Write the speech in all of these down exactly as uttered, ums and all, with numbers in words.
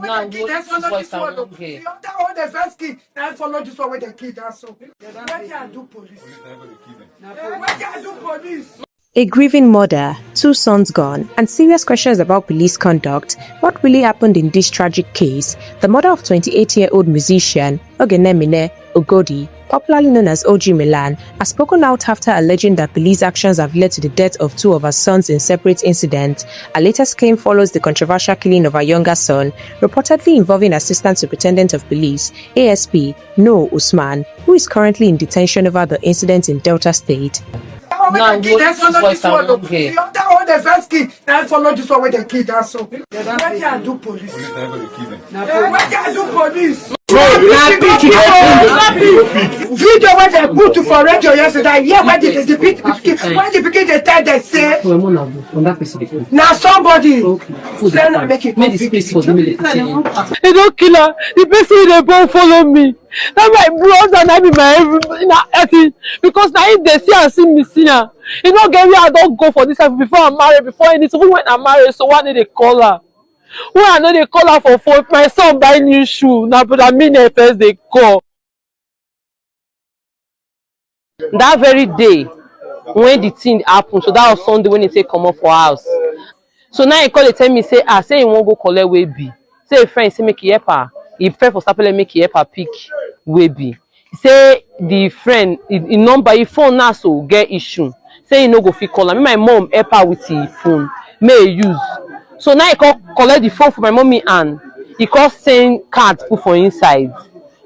Now you use this voice and we don't hear. The other one, the first kid, now follow this one wey dem kill that son. Wetin I do police? Wetin I do police? A grieving mother, two sons gone, and serious questions about police conduct. What really happened in this tragic case? The mother of twenty-eight-year-old musician, Ogenemine Ogodi, popularly known as O G Milan, has spoken out after alleging that police actions have led to the death of two of her sons in separate incidents. Her latest claim follows the controversial killing of her younger son, reportedly involving Assistant Superintendent of Police, A S P, Noor Usman, who is currently in detention over the incident in Delta State. Now you use this voice and we don't hear. The other one, the first kid, now follow this one wey dem kill that son. Wetin I do police? Wetin I do police? Video wey dem put for radio yesterday, I hear when the, the, the pikin, when the pikin dey tell dem say na somebody say na make e come pick. E don kill am. The person wey dey born follow me. Na my brother, na be my every, na everything. Because na him dey see and see me see am. E no get where I don go for this life before I marry, before anything. Even when I marry, so why I no dey call am? Why I no dey call am for phone? If my son buy new shoe, na brother me na first dey call. That very day when the thing happen, so that was Sunday when he take comot for house. So now he call dey tell me say, ah, say he wan go collect wey be. Say a friend say make he help her. He prefer for Sapele make he help her pick wey be. Say the friend, he, he number, he phone now so get issue. Say he no go fit call am. Make my mom help her with him phone. Make he use. So now he come collect the phone for my mommy and he come send card put for inside.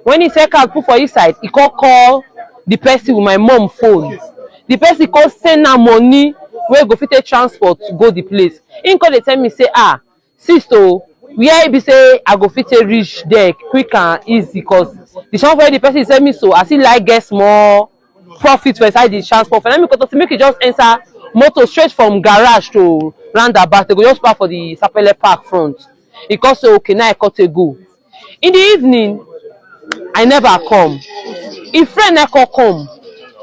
When he send card put for inside, he come call the person with my mom phone. The person come send am money wey go fit take transport go the place. He come dey tell me say, ah, sis o, where e be say I go fit take reach there quick and easy, cause the shop where the person send me so, I still like get small profit for inside the transport. For let me go to make e just enter motor straight from garage to roundabout. They go just park for the Sapele Park front. He come say, okay, now I come take go. In the evening, I never come. Him friend na come come.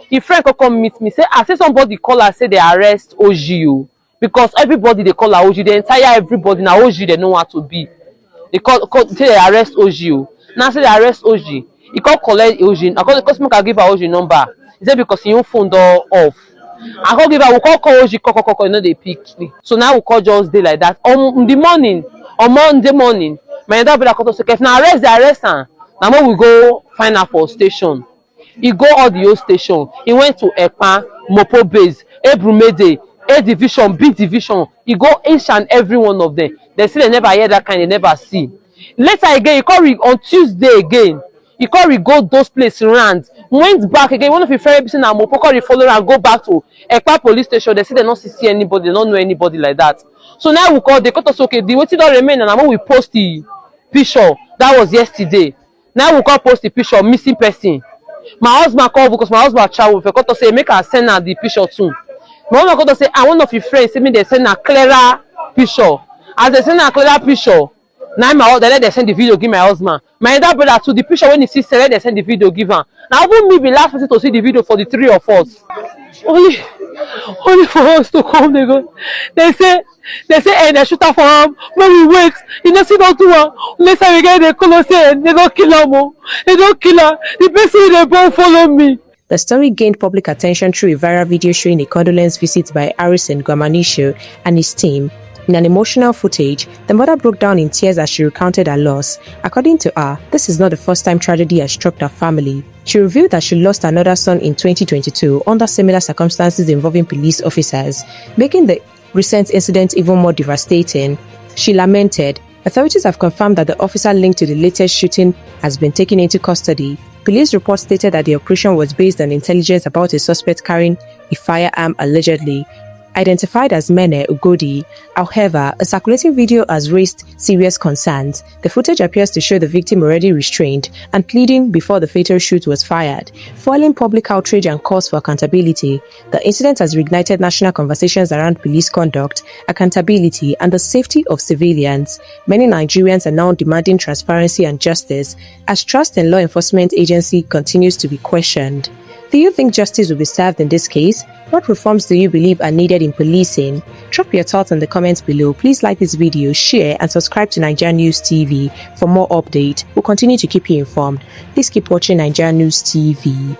Him friend come come meet me. Say, I say somebody call her, say they arrest O G o. Because everybody dey call her O G, the entire everybody na O G they know what to be. They call, call say they arrest O G o. Now say they arrest O G. He come collect O G. I call the customer can give her O G number. He said because him phone door off. I come give her, we call call O G, call call call call, you know they pick me. So now we call just day like that. On the morning, on Monday morning, my elder brother come to say, if na arrest, they arrest am. Now we go find her for station. He go all the whole station. He went to Ekpa, Mopo Base, Ebrumede, A Division, B Division. He go each and every one of them. They say they never hear that kind, they never see. Later again, he come re- on Tuesday again. He come re- go those places round. Went back again. One of his friends say na Mopo come re- follow and go back to Ekpa police station. They say they not see, see anybody, they don't know anybody like that. So now we call, they call us, okay, the waiting don't remain and I'm we post the picture. That was yesterday. Now we call post the picture of missing person. My husband called because my husband travel. They call us say make I send her the picture too. My husband called us say, I one of your friends say me they send a clearer picture. As they send a clearer picture, now my husband let they send the video give my husband. My elder brother too, the picture when he see send, let they send the video give him. Now even me be last person to see the video for the three of us. Only, only for us to come they go. They say, they say, hey, they shoot her for him. When we wait, you know see don't do am. Later we get the call say, hey, they don't kill him. Oh. They don't kill her. The person wey dey born follow me. The story gained public attention through a viral video showing a condolence visit by Harrison Guamanisho and his team. In an emotional footage, the mother broke down in tears as she recounted her loss. According to her, this is not the first time tragedy has struck her family. She revealed that she lost another son in twenty twenty-two under similar circumstances involving police officers, making the recent incident even more devastating. She lamented. Authorities have confirmed that the officer linked to the latest shooting has been taken into custody. Police reports stated that the operation was based on intelligence about a suspect carrying a firearm allegedly identified as Mene Ugodi. However, a circulating video has raised serious concerns. The footage appears to show the victim already restrained and pleading before the fatal shot was fired, fueling public outrage and calls for accountability. The incident has reignited national conversations around police conduct, accountability, and the safety of civilians. Many Nigerians are now demanding transparency and justice as trust in law enforcement agency continues to be questioned. Do you think justice will be served in this case? What reforms do you believe are needed in policing? Drop your thoughts in the comments below. Please like this video, share, and subscribe to Nigeria News T V for more updates. We'll continue to keep you informed. Please keep watching Nigeria News T V.